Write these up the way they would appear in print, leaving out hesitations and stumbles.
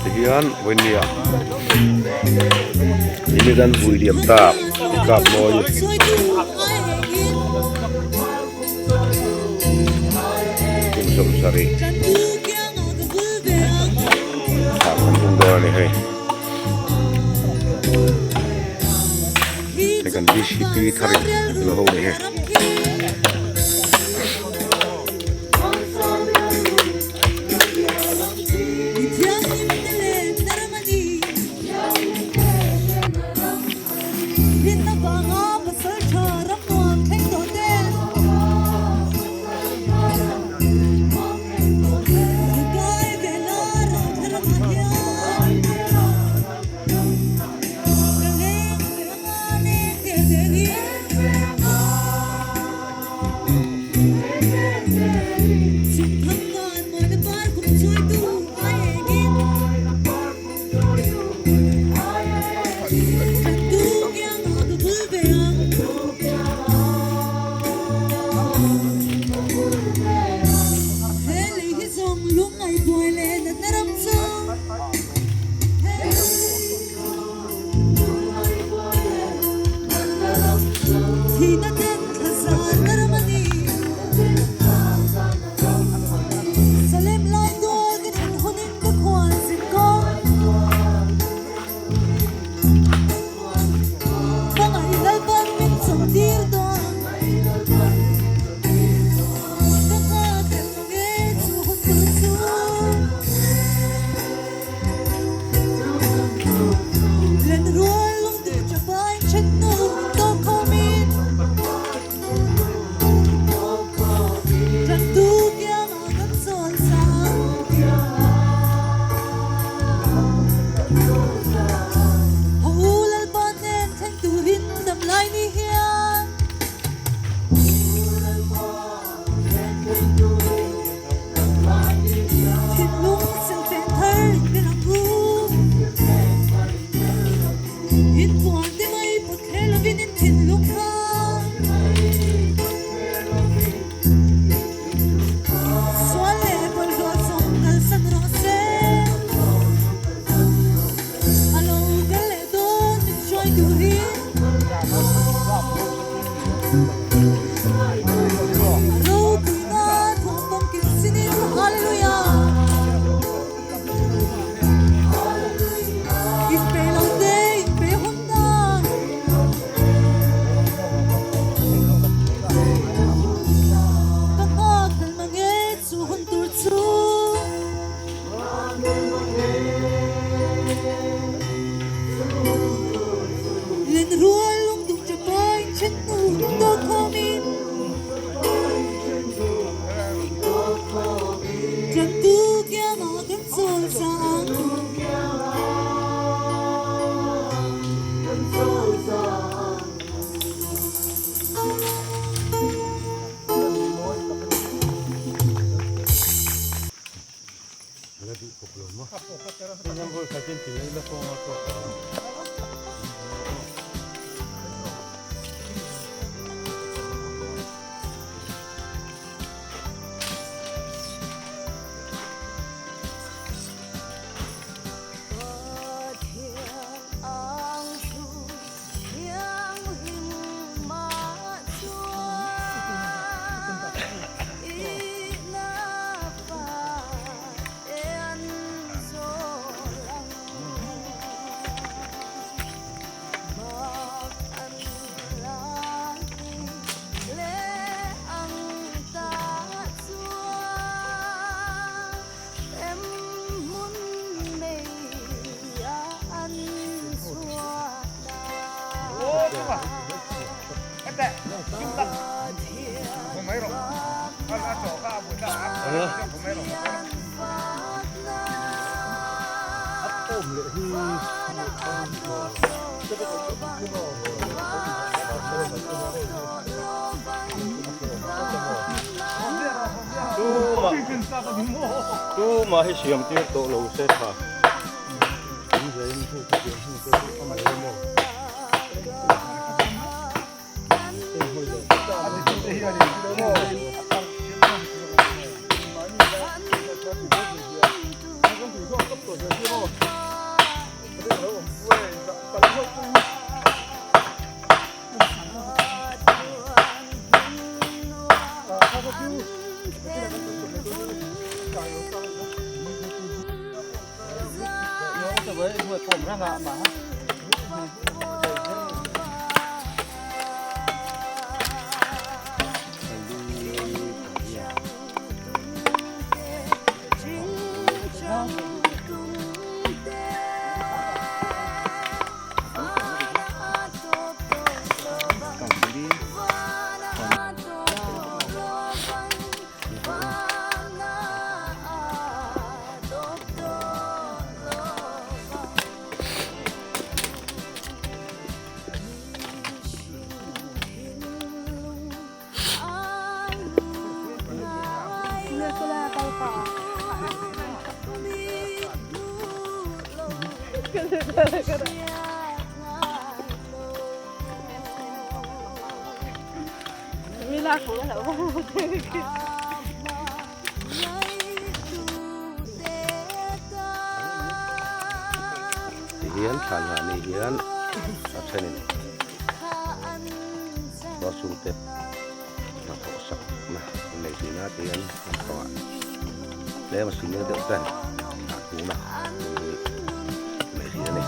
Tihian vawinia nimin an vui liam tak kap mawi kum 70 ah kan hung dawn a ni hei hei kan bcp thar in lo ho ni hei. Tumah hi siam tir tawh lo se tha. Tihian thlan hah ni hian a thenin kawr chhungte hnathawh sakna an nei thin a tihian naupangah tlem a senior deuh ten thlan hmuhna nei thin a ni.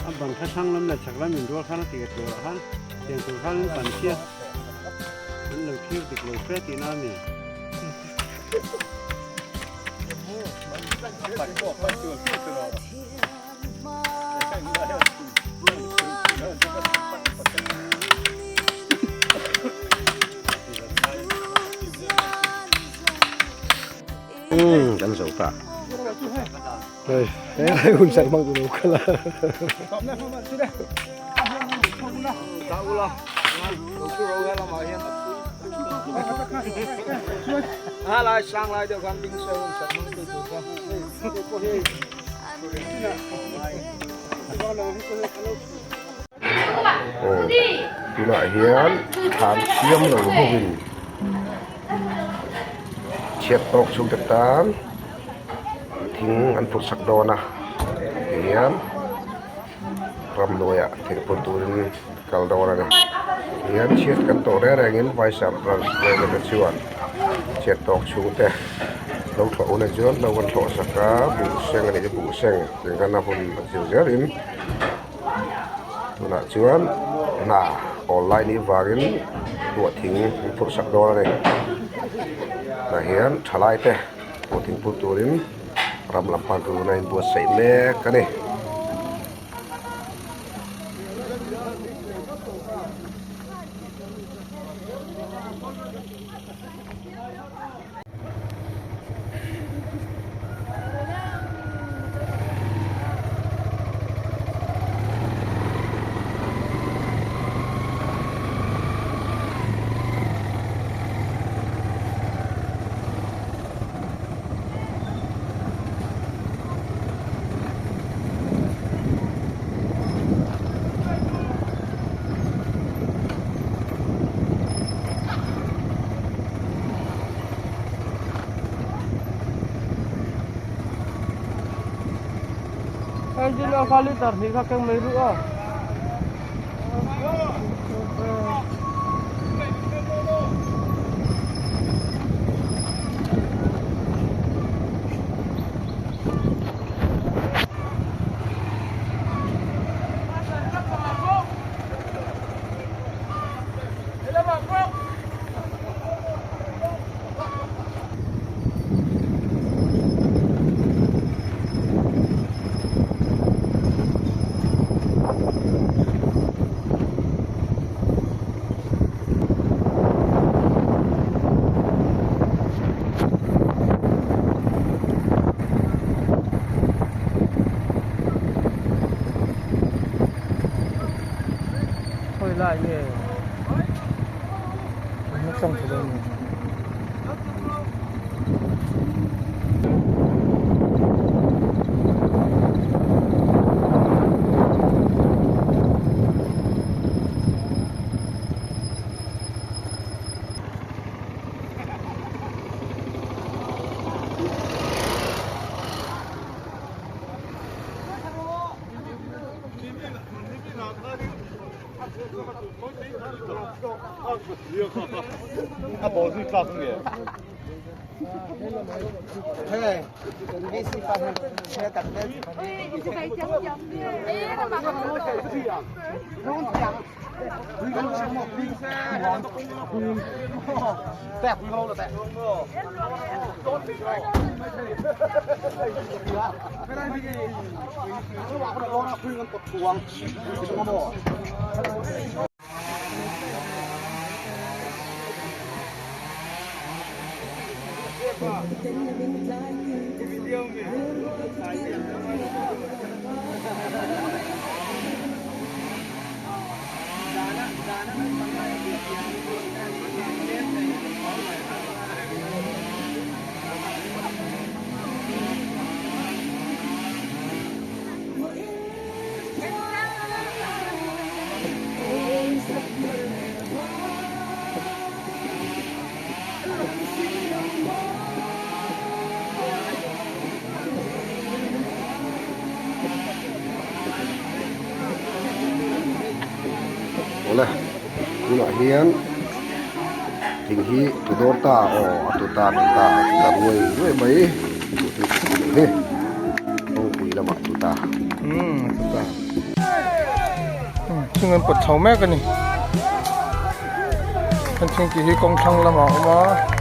A bang kha hrang lam leh chhak lam inrual khan a ti tur ah khan tiang tur khan an pan chiah an lo thlir dik lo fe tihna a ni. Umm kan zo ta. Hei he hun sak hmang tur lo kal a. Aw tunah hian thlan siam lo hovin chhiat tawk chhungte tan thing an phurh sak dawn a tihian ramhnuaiah thing phurh turin kal dawn a ni tihian chhiat kan tawh reng rengin vaisam branch te chuan chhiat tawk chhungte lo thlawh hunah chuan lo kan thlawh sak a buh seng a nih chu buh seng engkhan a hun a zir zelin tunah chuan hna awl lai nih vangin ruah thing an phurh sak dawn a ni tah hian thalai te ruah thing phurh turin ram lam pan turin a inbuatsaih mek a ni. Awle tunah hian thing hi tu dawr ta aw a tu ta tu ta a tu ta ruai ruai mai hi kawngpui lamah tu ta umm tu ta thing an pawt chho mek a ni an thing tih hi kawng thlang lamah a awm a.